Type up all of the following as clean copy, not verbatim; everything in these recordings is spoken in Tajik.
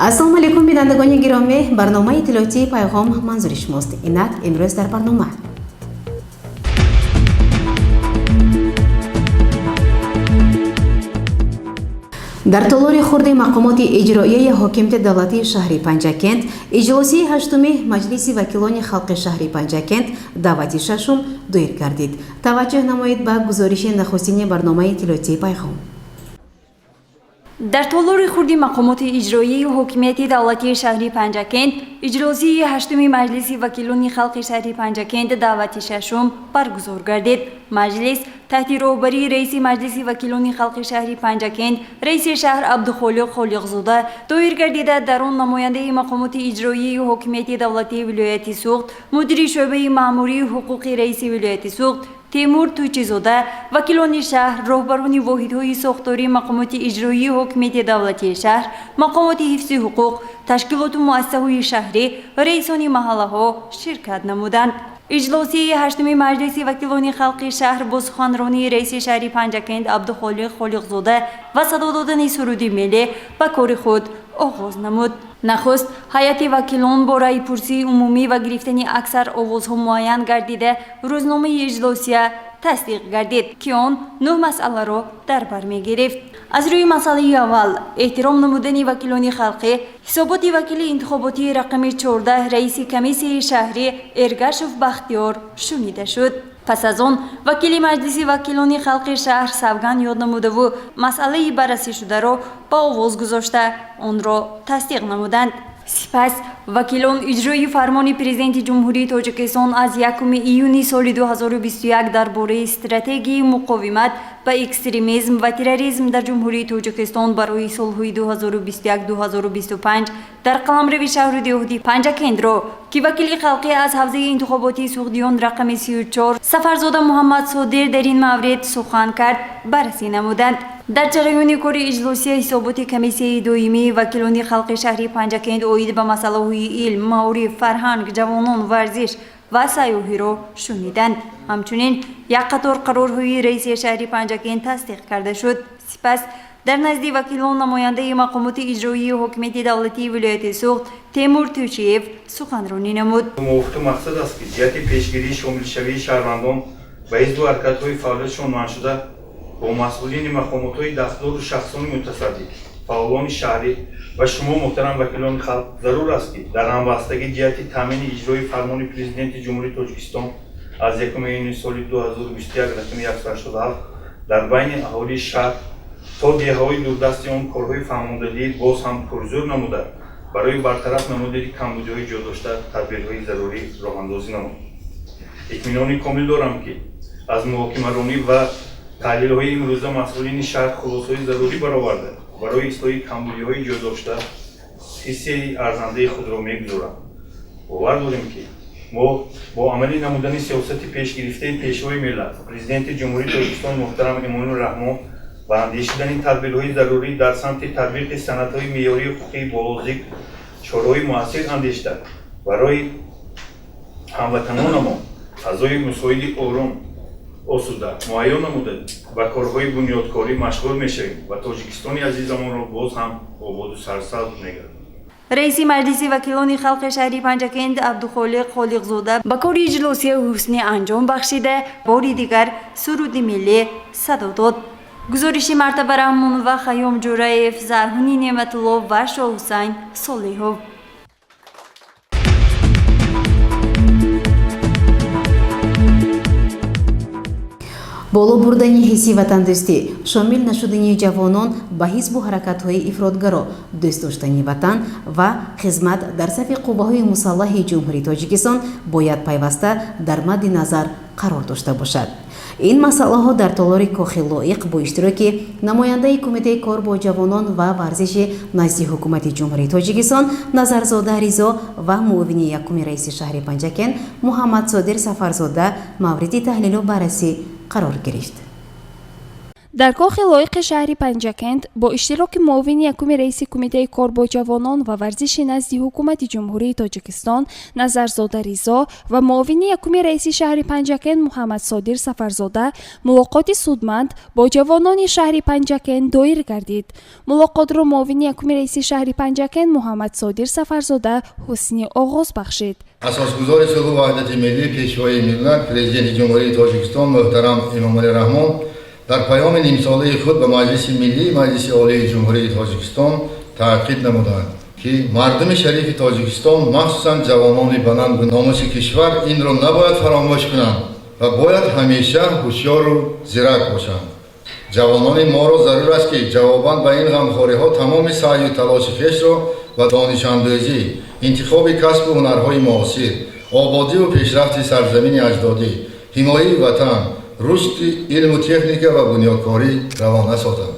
Ассалому алайкум, бинандагони гиромӣ. Барномаи иттилоотии «Пайғом» манзури шумост. Инак, имрӯз дар барнома: дар толори хурди мақомоти иҷроияи ҳокимияти давлатии шаҳри Панҷакент иҷлосияи ҳаштуми Маҷлиси вакилони халқи шаҳри Панҷакент даъвати шашум доир гардид. Таваҷҷӯҳ намоед ба гузориши нахустини барномаи иттилоотии «Пайғом». Дар толори хурди мақомоти иҷроияи ҳокимияти давлатии шаҳри Панҷакент иҷлосияи ҳаштуми Маҷлиси вакилони халқи шаҳри Панҷакент даъвати шашум баргузор гардид. Маҷлис таҳти роҳбарии раиси Маҷлиси вакилони халқи шаҳри Панҷакент, раиси шаҳр Абдухолиқ Холиқзода доир гардида, дар он намояндаи мақомоти иҷроияи ҳокимияти давлатии вилояти Суғд, мудири шӯъбаи маъмурии ҳуқуқи раиси вилояти Суғд Темур Тӯйчизода, вакилони шаҳр, роҳбарони воҳидҳои сохтории мақомоти иҷроии ҳокимияти давлатии шаҳр, мақомоти ҳифзи ҳуқуқ, ташкилоту муассисаҳои шаҳрӣ, раисони маҳаллаҳо ширкат намуданд. Иҷлосияи ҳаштуми Маҷлиси вакилони халқи шаҳр бо суханронии раиси шаҳри Панҷакент Абдухолиқ Холиқзода ва садо додани суруди миллӣ ба кори худ оғоз намуд. Нахуст ҳайати вакилон бо раъйпурсии умумӣ ва гирифтани аксар овозҳо муайян гардида, рӯзномаи иҷлосия тасдиқ гардид, ки он нӯҳ масъаларо дар бар мегирифт. Аз рӯи масъалаи аввал, эҳтиром намудани вакилони халқӣ, ҳисоботи вакили интихоботии рақами 14, раиси комиссияи шаҳрӣ Эргашев Бахтиёр шунида шуд. Пас аз он вакили Маҷлиси вакилони халқи шаҳр савганд ёд намудаву масъалаи баррасӣшударо ба овоз гузошта, онро тасдиқ намуданд. Сипас вакилон иҷрои фармони Президенти Ҷумҳурии Тоҷикистон аз 1 июни соли 2021 дар бораи стратегияи муқовимат ба экстремизм ва терроризм дар Ҷумҳурии Тоҷикистон барои солҳои 2021-2025 дар қаламрави шаҳру деҳоти Панҷакентро, ки вакили халқӣ аз ҳавзаи интихоботии Суғдиён рақами 34 Сафарзода Муҳаммадсодир дар ин маврид сухан кард, баррасӣ намуданд. Дар ҷараёни кори иҷлосия ҳисоботи комиссияи доимии вакилони халқи шаҳри Панҷакент оид ба масъалаҳои илм, маориф, фарҳанг, ҷавонон, варзиш ва сайёҳиро шуниданд. Ҳамчунин як қатор қарорҳои раиси шаҳри Панҷакент тасдиқ карда шуд. Сипас дар назди вакилон намояндаи мақомоти иҷроии ҳокимияти давлатии вилояти Суғд Темур Тӯчиев суханронӣ намуд. Мувофиқи мақсад аст, ки ҷиҳати пешгирии шомилшавии шаҳрвандон ба ҳизбу ҳаракатҳои фаъолиятшон манъшуда, бо масъулини мақомотҳои дахлдору шахсони мутасаддӣ, фаъолони шаҳрӣ ва шумо, муҳтарам вакилони халқ, зарур аст, ки дар ҳамбастагӣ ҷиҳати таъмини иҷрои фармони Президенти Ҷумҳурии Тоҷикистон аз 1 июни соли 2021 рақами 187 дар байни аҳолии шаҳр то деҳаҳои дурдасти он корҳои фаҳмондадиҳӣ боз ҳам пурзӯр намуда, барои бартараф намудани камбудиҳои ҷо дошта тадбирҳои зарурӣ роҳандозӣ намуд. Итминони комил дорам, ки аз муҳокимаронӣ ва таҳлилҳои имрӯза масъулини шаҳр хулосаҳои зарурӣ бароварда, барои ислоҳи камбудиҳои ҷойдошта ҳиссаи арзандаи худро мегузоранд. Бовар дорем, ки мо бо амалӣ намудани сиёсати пешгирифтаи Пешвои миллат, Президенти Ҷумҳурии Тоҷикистон муҳтарам Эмомалӣ Раҳмон ва андешидани тадбирҳои зарурӣ дар самти татбиқи санадҳои меъёрии ҳуқуқии болозикр чораҳои муассир андешида, барои ҳамватанонамон фазои мусоиди ором, осуда муайян намуда, ба корҳои бунёдкорӣ машғул мешавем ва Тоҷикистони азизамонро боз ҳам ободу сарсабз мегардонем. Раиси Маҷлиси вакилони халқи шаҳри Панҷакент Абдухолиқ Холиқзода ба кори иҷлосия ҳусни анҷом бахшида, бори дигар суруди миллӣ садо дод. Гузориши Мартаба Раҳмонова, Хайём Ҷураев, Зарҳуни Неъматулло ва Шоҳҳусайн Солиҳов. Боло бурдани ҳисси ватандӯстӣ, шомил нашудани ҷавонон ба ҳизбу ҳаракатҳои ифротгаро, дӯст доштани ватан ва хизмат дар сафи қувваҳои мусаллаҳи Ҷумҳурии Тоҷикистон бояд пайваста дар мадди назар қарор дошта бошад. Ин масъалаҳо дар толори Кохи Лоиқ бо иштироки намояндаи Кумитаи кор бо ҷавонон ва варзиши назди Ҳукумати Ҷумҳурии Тоҷикистон Назарзода Ризо ва муовини якуми раиси шаҳри Панҷакент Муҳаммадсодир Сафарзода мавриди таҳлилу баррасӣ қарор гирифт. Дар кохи лоиқи шаҳри Панҷакент бо иштироки муовини якуми раиси Кумитаи кор бо ҷавонон ва варзиши назди Ҳукумати Ҷумҳурии Тоҷикистон Назарзода Ризо ва муовини якуми раиси шаҳри Панҷакент Муҳаммадсодир Сафарзода мулоқоти судманд бо ҷавонони шаҳри Панҷакент доир гардид. Мулоқотро муовини якуми раиси шаҳри Панҷакент Муҳаммадсодир Сафарзода ҳусни оғоз бахшид. Асосгузори сулҳу ваҳдати миллӣ, Пешвои миллат, Президенти Ҷумҳурии Тоҷикистон муҳтарам Эмомалӣ Раҳмон дар паёми нимсолаи худ ба Маҷлиси Миллии Маҷлиси Олии Ҷумҳурии Тоҷикистон таъқид намуданд, ки мардуми шарифи Тоҷикистон, махсусан ҷавонони банангу номуси кишвар, инро набояд фаромӯш кунанд ва бояд ҳамеша ҳушёру зирак бошанд. Ҷавонони моро зарур аст, ки ҷавобан ба ин ғамхориҳо тамоми саъю талоши хешро ба донишандӯзӣ, интихоби касбу ҳунарҳои муосир, ободиву пешрафти сарзамини аҷдодӣ, ҳимояи ватан, рушди илму техника ва бунёдкорӣ равона созанд.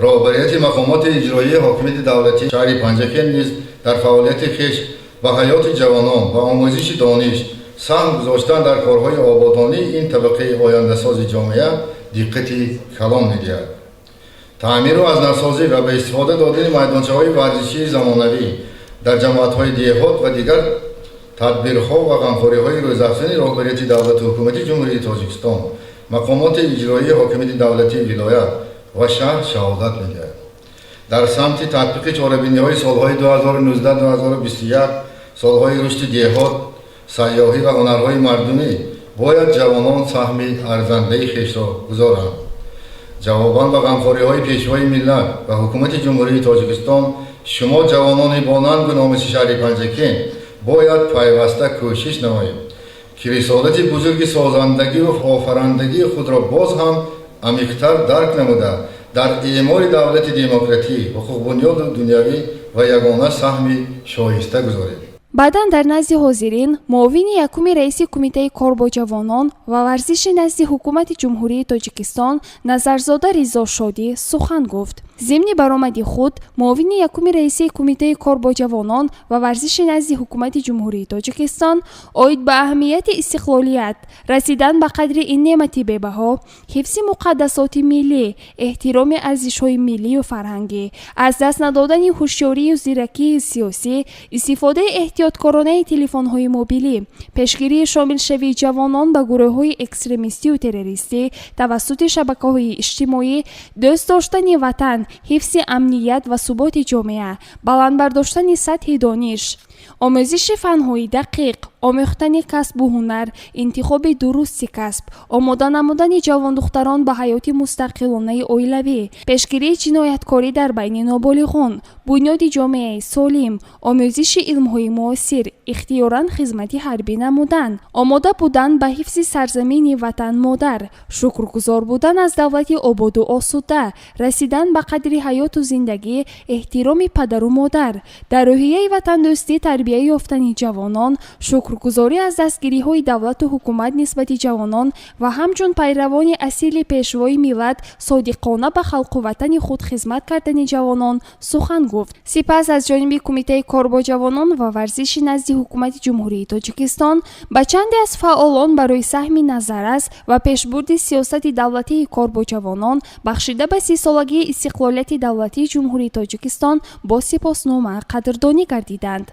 Роҳбарияти мақомоти иҷроии ҳокимияти давлатии шаҳри Панҷакент низ дар фаъолияти хеш ба ҳаёти ҷавонон, ба омӯзиши дониш, саҳм гузоштан дар корҳои ободонии ин табақаи ояндасози ҷомеа диққати калон медиҳад. Таъмиру аз навсозӣ ва ба истифода додани майдончаҳои варзишии замонавӣ дар ҷамоатҳои деҳот ва дигар тадбирҳо ва ғамхориҳои рӯзафзуни роҳбарияти давлату ҳукумати Ҷумҳурии Тоҷикистон, мақомоти иҷроии ҳокимияти давлатии вилоят ва шаҳр шаҳодат медиҳад. Дар самти татбиқи чорабиниҳои солҳои 2019-2021, солҳои рушди деҳот, сайёҳӣ ва ҳунарҳои мардумӣ бояд ҷавонон саҳми арзандаи хешро гузоранд. Ҷавобан ба ғамхориҳои Пешвои миллат ва Ҳукумати Ҷумҳурии Тоҷикистон, шумо ҷавонони бонангу номуси шаҳри Панҷакент бояд пайваста кӯшиш намоед, ки рисолати бузурги созандагиву офарандагии худро боз ҳам амиқтар дарк намуда, дар эъмори давлати демократӣ, ҳуқуқбунёду дунявӣ ва ягона саҳми шоиста гузоред. Баъдан дар назди ҳозирин муовини якуми раиси Кумитаи кор бо ҷавонон ва варзиши назди Ҳукумати Ҷумҳурии Тоҷикистон Назарзода Ризо Шодӣ сухан гуфт. Зимни баромади худ муовини якуми раиси Кумитаи кор бо ҷавонон ва варзиши назди Ҳукумати Ҷумҳурии Тоҷикистон оид ба аҳамияти истиқлолият, расидан ба қадри ин неъмати бебаҳо, ҳифзи муқаддасоти миллӣ, эҳтироми арзишҳои миллию фарҳангӣ, аз даст надодани ҳушёрию зиракии сиёсӣ, истифодаи эҳтиёткоронаи телефонҳои мобилӣ, пешгирии шомилшавии ҷавонон ба гурӯҳҳои экстремистию террористӣ тавассути шабакаҳои иҷтимоӣ, дӯст доштани ватан, ҳифзи амният ва суботи ҷомеа, баланд бардоштани сатҳи дониш, омӯзиши фанҳои дақиқ, омӯхтани касбу ҳунар, интихоби дурусти касб, омода намудани ҷавондухтарон ба ҳаёти мустақилонаи оилавӣ, пешгирии ҷинояткорӣ дар байни ноболиғон, бунёди ҷомеаи солим, омӯзиши илмҳои муосир, ихтиёран хизмати ҳарбӣ намудан, омода будан ба ҳифзи сарзамини ватан-модар, шукргузор будан аз давлати ободу осуда, расидан ба қадри ҳаёту зиндагӣ, эҳтироми падару модар, дар рӯҳияи ватандӯстӣ тарбия ёфтани ҷавонон, шукргузорӣ аз дастгириҳои давлату ҳукумат нисбати ҷавонон ва ҳамчун пайравони асили Пешвои миллат содиқона ба халқу ватани худ хизмат кардани ҷавонон сухан гуфт. Сипас аз ҷониби Кумитаи кор бо ҷавонон ва варзиши назди Ҳукумати Ҷумҳурии Тоҷикистон ба чанде аз фаъолон барои саҳми назаррас ва пешбурди сиёсати давлатии кор бо ҷавонон бахшида ба 30-солагии истиқлолияти давлатии Ҷумҳурии Тоҷикистон бо сипоснома қадрдонӣ гардиданд.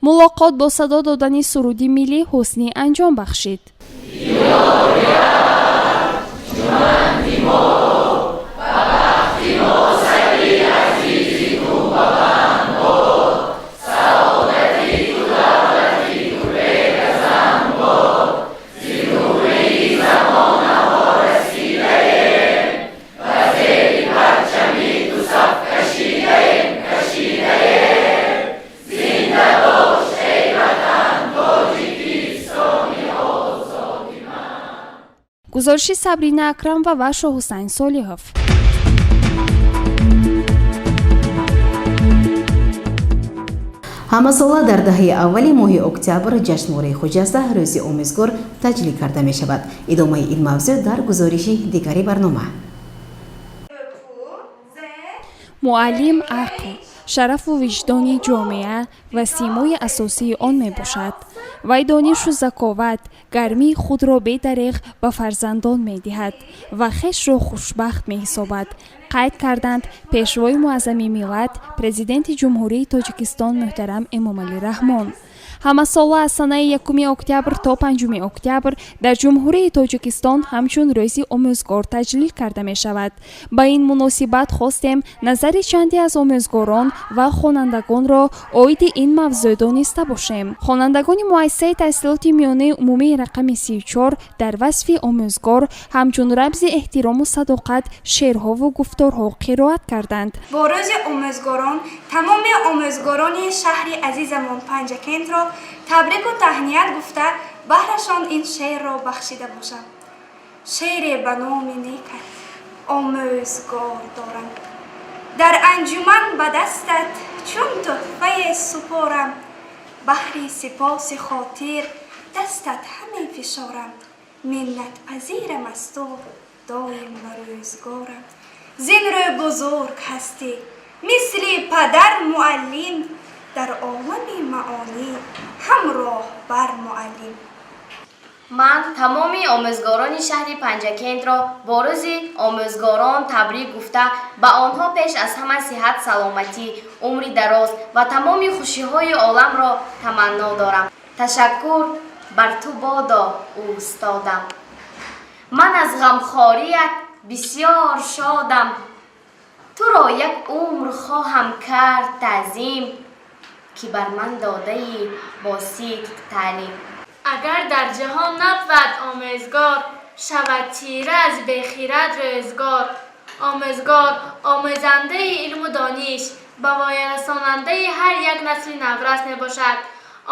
Мулоқот бо садо додани суруди миллӣ ҳусни анҷом бахшид. Гузориши Сабрина Акрамова ва Шоҳҳусайн Солиҳов. Ҳамасола дар даҳаи аввали моҳи октябр ҷашнвораи хуҷаста Рӯзи омӯзгор таҷлил карда мешавад. Идомаи ин мавзӯъ дар гузориши дигари барнома. Муаллим ақл, шарафу виҷдони ҷомеа ва симои асосии он мебошад. Вай донишу заковат, гармии худро бедареғ ба фарзандон медиҳад ва хешро хушбахт меҳисобад, қайд карданд Пешвои муаззами миллат, Президенти Ҷумҳурии Тоҷикистон муҳтарам Эмомалӣ Раҳмон. Ҳамасола аз санаи 1 октябр то 5 октябр дар Ҷумҳурии Тоҷикистон ҳамчун Рӯзи омӯзгор таҷлил карда мешавад. Ба ин муносибат хостем назари чанде аз омӯзгорон ва хонандагонро оиди ин мавзӯъ дониста бошем. Хонандагони муассисаи таҳсилоти миёнаи умумии рақами 34 дар васфи омӯзгор ҳамчун рамзи эҳтирому садоқат шеърҳову гуфторҳо қироат карданд. Бо Рӯзи омӯзгорон тамоми омӯзгорони шаҳри азизамон Панҷакентро табрику таҳният гуфта, баҳрашон ин шеърро бахшида бошам. Шеъре ба номи некат, омӯзгор, дорам, дар анҷуман ба дастат чун тӯҳфае супорам. Баҳри сипоси хотир дастат ҳаме фишорам, миннатпазирам аз ту доим ба рӯзгорам. Зин рӯ бузург ҳастӣ, мисли падар муаллим, дар олами маонӣ ҳамроҳ бар муаллим. Ман тамоми омӯзгорони шаҳри Панҷакентро бо Рӯзи омӯзгорон табрик гуфта, ба онҳо пеш аз ҳама сиҳат, саломатӣ, умри дароз ва тамоми хушиҳои оламро таманно дорам. Ташаккур бар ту бодо, устодам, ман аз ғамхорият бисёр шодам. Туро як умр хоҳам кард таъзим, ки бар ман додаӣ бо сидқ таълим. Агар дар ҷаҳон набвад омӯзгор, шавад тира аз бехирад рӯзгор. Омӯзгор омӯзандаи илму дониш, ба воярасонандаи ҳар як насли наврас мебошад.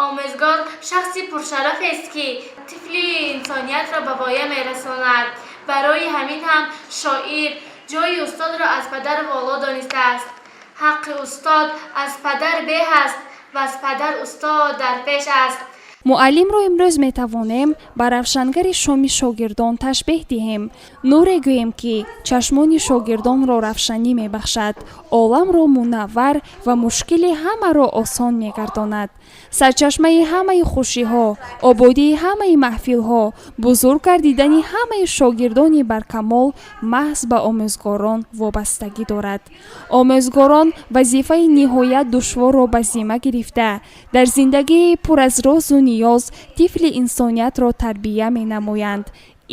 Омӯзгор шахси пуршарафест, ки тифли инсониятро ба воя мерасонад. Барои ҳамин ҳам шоир ҷои устодро аз падар воло донистааст. Ҳаққи устод аз падар беҳ аст ва аз падар устод дар пеш аст. Муаллимро имрӯз метавонем ба равшангари шоми шогирдон ташбеҳ диҳем. Нуре гӯем, ки чашмони шогирдонро равшанӣ мебахшад, оламро мунаввар ва мушкили ҳамаро осон мегардонад. Сарчашмаи ҳамаи хушиҳо, ободии ҳамаи маҳфилҳо, бузург гардидани ҳамаи шогирдони баркамол маҳз ба омӯзгорон вобастагӣ дорад. Омӯзгорон вазифаи ниҳоят душворро ба зимма гирифта, дар зиндагии пур аз розу ниёз тифли инсониятро тарбия менамоянд,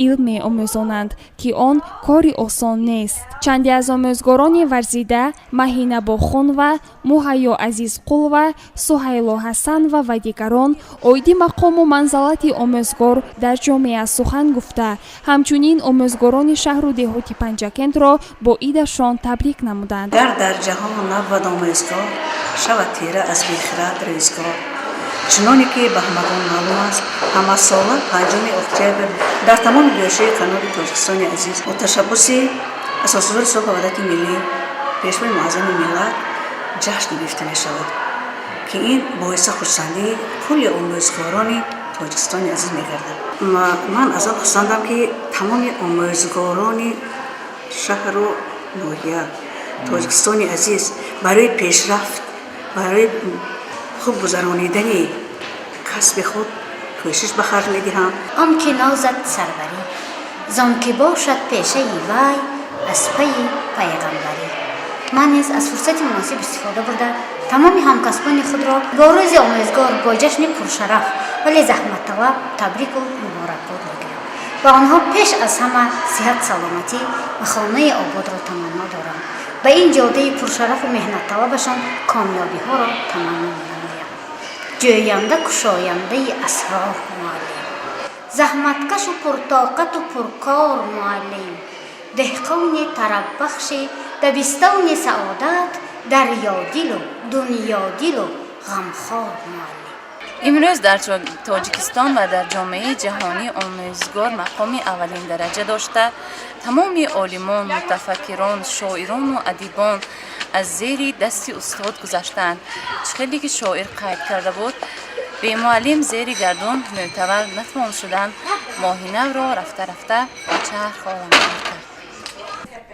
илм меомӯзонанд, ки он кори осон нест. Чанде аз омӯзгорони варзида Маҳина Бохонова, Муҳайё Азизқулова, Суҳайло Ҳасанова ва дигарон оиди мақому манзалати омӯзгор дар ҷомеа сухан гуфта, ҳамчунин омӯзгорони шаҳру деҳоти Панҷакентро бо идашон табрик намуданд. Гар дар ҷаҳон набвад омӯзгор, шавад тира аз бехирад рӯзгор. Чуноне ки ба ҳамагон маълум аст, ҳамасола 5 октябр дар тамоми гӯшаи канори Тоҷикистони азиз бо ташаббуси Асосгузори сулҳу ваҳдати миллӣ, Пешвои муаззами миллат ҷашн гирифта мешавад, ки ин боиси хурсандии кулли омӯзгорони Тоҷикистони азиз мегардад. Ман аз он хурсандам, ки тамоми омӯзгорони шаҳру ноҳия Тоҷикистони азиз барои пешрафт, барои хуб гузаронидани касби худ кӯшиш ба харҷ медиҳам. Он ки нозад сарварӣ, зон ки бошад пешаи вай аз пайи пайғамбарӣ. Ман низ аз фурсати муносиб истифода бурда, тамоми ҳамкасбони худро бо Рӯзи омӯзгор, бо ҷашни пуршараф, вале заҳматталаб табрику муборакбод мегӯям. Ба онҳо пеш аз ҳама сиҳат, саломатӣ ва хонаи ободро таманно дорам. Ба ин ҷодаи пуршарафу меҳнатталабашон комёбиҳоро таманно менамоям. Ҷӯянда, кушояндаи асрор муаллим, заҳматкашу пуртоқату пуркор муаллим, деҳқони тараббахши дабистони саодат, дарёдилу дунёдилу ғамхор муаллим. Имрӯз дар Тоҷикистон ва дар ҷомеаи ҷаҳонӣ омӯзгор мақоми аввалиндараҷа дошта, тамоми олимон, мутафаккирон, шоирону адибон Аз зери дасти устод гузаштаанд. Чӣ хеле ки шоир қайд карда буд: бемуаллим зери гардун мӯътабар натвон шудан, моҳи навро рафта рафта чарх оламгир кард.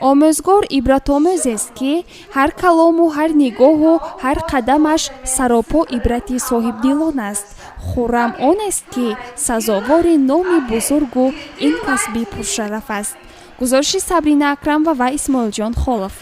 Омӯзгор ибратомӯзест, ки ҳар калому, ҳар нигоҳу ҳар қадамаш саропо ибрати соҳибдилон аст. Хуррам онест, ки сазовори номи бузургу ин касби пуршараф аст. Гузориши Сабрина Акрамова ва Исмоилҷон Холов.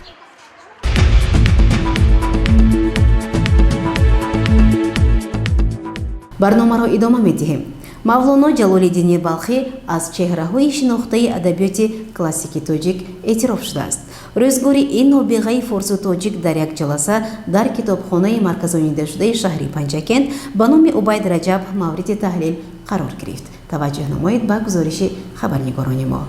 Барномаро идома медиҳем. Мавлоно Ҷалолиддини Балхӣ аз чеҳраҳои шинохтаи адабиёти классики тоҷик эътироф шудааст. Рӯзгори ин нобиғаи форсу тоҷик дар як ҷаласа дар китобхонаи марказонидашудаи шаҳри Панҷакент ба номи Убайд Раҷаб мавриди таҳлил қарор гирифт. Таваҷҷӯҳ намоед ба гузориши хабарнигорони мо.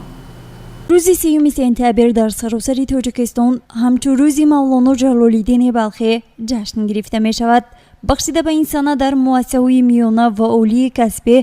Рӯзи 30 сентябр дар саросари Тоҷикистон ҳамчун рӯзи Мавлоно Ҷалолиддини Балхӣ ҷашн гирифта мешавад. Бахшида ба ин сана дар муассисаҳои миёна ва олии касбӣ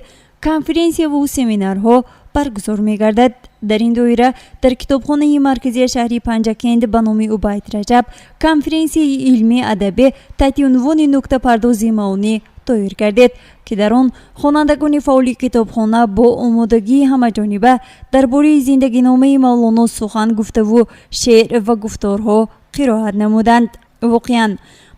конференсияву семинарҳо баргузор мегардад. Дар ин доира дар китобхонаи марказии шаҳри Панҷакент ба номи Убайд Раҷаб конференсияи илмӣ адабӣ таҳти унвони «Нуктапардози маонӣ» доир гардид, ки дар он хонандагони фаъоли китобхона бо омодагии ҳамаҷониба дар бораи зиндагиномаи Мавлоно сухан гуфтаву шеър ва гуфторҳо қироат намуданд. Воқеан,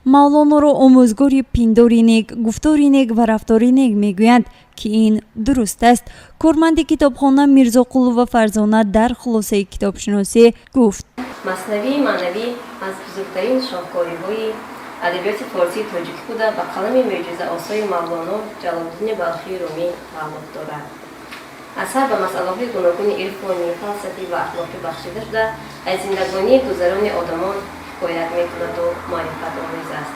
Мавлоноро омӯзгори пиндори нек, гуфтори нек ва рафтори нек мегӯянд, ки ин дуруст аст. Корманди китобхона Мирзоқулова Фарзона дар хулосаи китобшиносӣ гуфт: Маснавии маънавӣ аз бузургтарин шоҳкориҳои адабиёти форсии тоҷикӣ буда, ба қалами мӯъҷизаосои Мавлоно Ҷалолиддини Балхии Румӣ тааллуқ дорад. Асар ба масъалаҳои гуногуни ирфонӣ, фалсафӣ ва ахлоқӣ бахшида шуда, аз зиндагонии гузарони одамон ҳикоят мекунаду маърифатомӯз аст.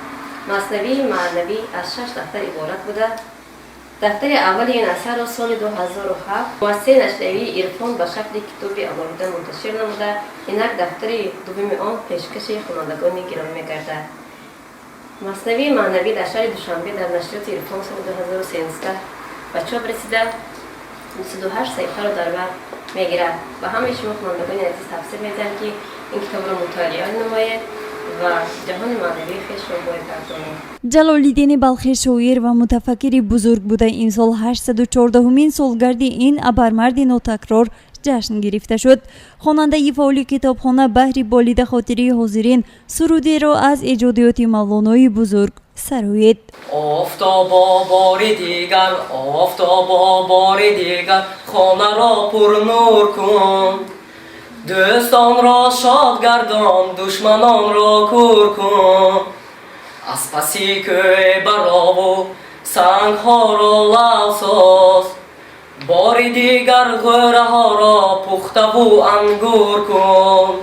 Маснавии маънавӣ аз шаш дафтар иборат буда, дафтари аввали ин асарро соли 2007 муассисаи нашриявии «Ирфон» ба шакли китоби алоҳида мунташир намуда, инак дафтари дуввуми он пешкаши хонандагони гиромӣ мегардад. Маснавии маънавӣ дар шаҳри Душанбе дар нашриёти «Ирфон» соли 2013 ба чоп расида, 28 саҳифаро дар бар мегирад. Ба ҳамаи шумо хонандагони азиз тавсия медиҳам, ки ин китобро мутолиа намоед ва ҷаҳони маънавии хешро бой гардонед. Ҷалолиддини Балхӣ шоир ва мутафаккири бузург буда, имсол 814-умин солгарди ин абармарди нотакрор ҷашн гирифта шуд. Хонандаи фаъоли китобхона баҳри болида хотирии ҳозирин сурудеро аз эҷодиёти Мавлонои бузург сароид. Офтобо, бори дигар, офтобо, бори дигар хонаро пурнур кун, дӯстонро шод гардон, душманонро кур кун. Аз паси кӯй барову сангҳоро лав соз, бори дигар ғӯраҳоро пухтаву ангур кун.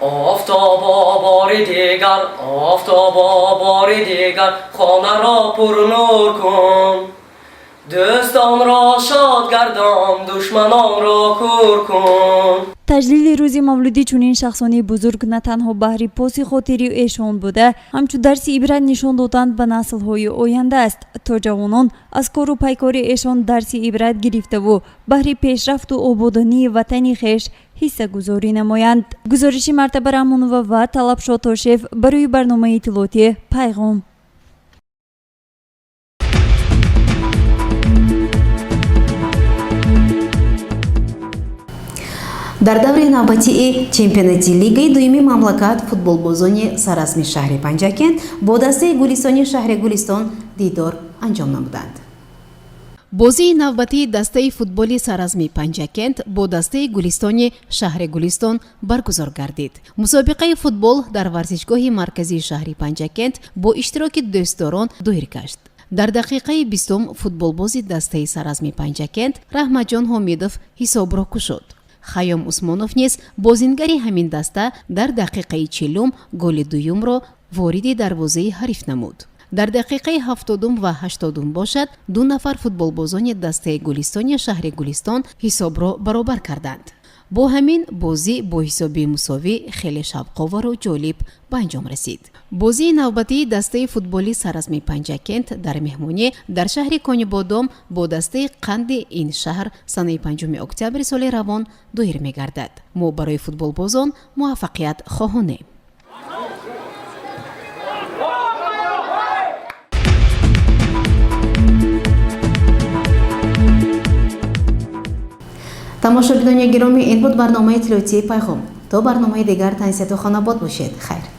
Офтобо, бори дигар, офтобо, бори дигар хонаро пурнур кун, дӯстонро шод гардон, душманонро кур кун. Таҷлили рӯзи мавлуди чунин шахсони бузург на танҳо баҳри поси хотири эшон буда, ҳамчун дарси ибрат нишон додан ба наслҳои оянда аст, то ҷавонон аз кору пайкори эшон дарси ибрат гирифтаву баҳри пешрафту ободонии ватани хеш ҳиссагузорӣ намоянд. Гузориши Мартаба Раҳмонова ва Талабшо Тошев барои барномаи иттилоотӣ «Пайғом». Дар даври навбатии чемпионати лигаи дуюми мамлакат футболбозони саррасми шаҳри Панҷакент бо дастаи Гулистони шаҳри Гулистон дидор анҷом намуданд. Бозии навбатии дастаи футболи сарразми Панҷакент бо дастаи Гулистони шаҳри Гулистон баргузор гардид. Мусобиқаи футбол дар варзишгоҳи марказии шаҳри Панҷакент бо иштироки дӯстдорон доир гашт. Дар дақиқаи 20-ум футболбози дастаи сарразми Панҷакент Раҳматҷон Ҳомидов ҳисобро кушод. Хайём Усмонов низ, бозингари ҳамин даста, дар дақиқаи 40-ум голи дуюмро вориди дарвозаи ҳариф намуд. Дар дақиқаи 70-ум ва 80-ум бошад, ду нафар футболбозони дастаи Гулистони шаҳри Гулистон ҳисобро баробар карданд. Бо ҳамин бозӣ бо ҳисоби мусовӣ хеле шавқовару ҷолиб ба анҷом расид. Бозии навбатии дастаи футболи саррасми Панҷакент дар меҳмонӣ дар шаҳри Конибодом бо дастаи Қанди ин шаҳр санаи 5 октябри соли равон доир мегардад. Мо барои футболбозон муваффақият хоҳонем. Тамошобинони гиромӣ, ин буд барномаи иттилоотии «Пайғом». То барномаи дигар тансиҳату хонобод бошед. Хайр.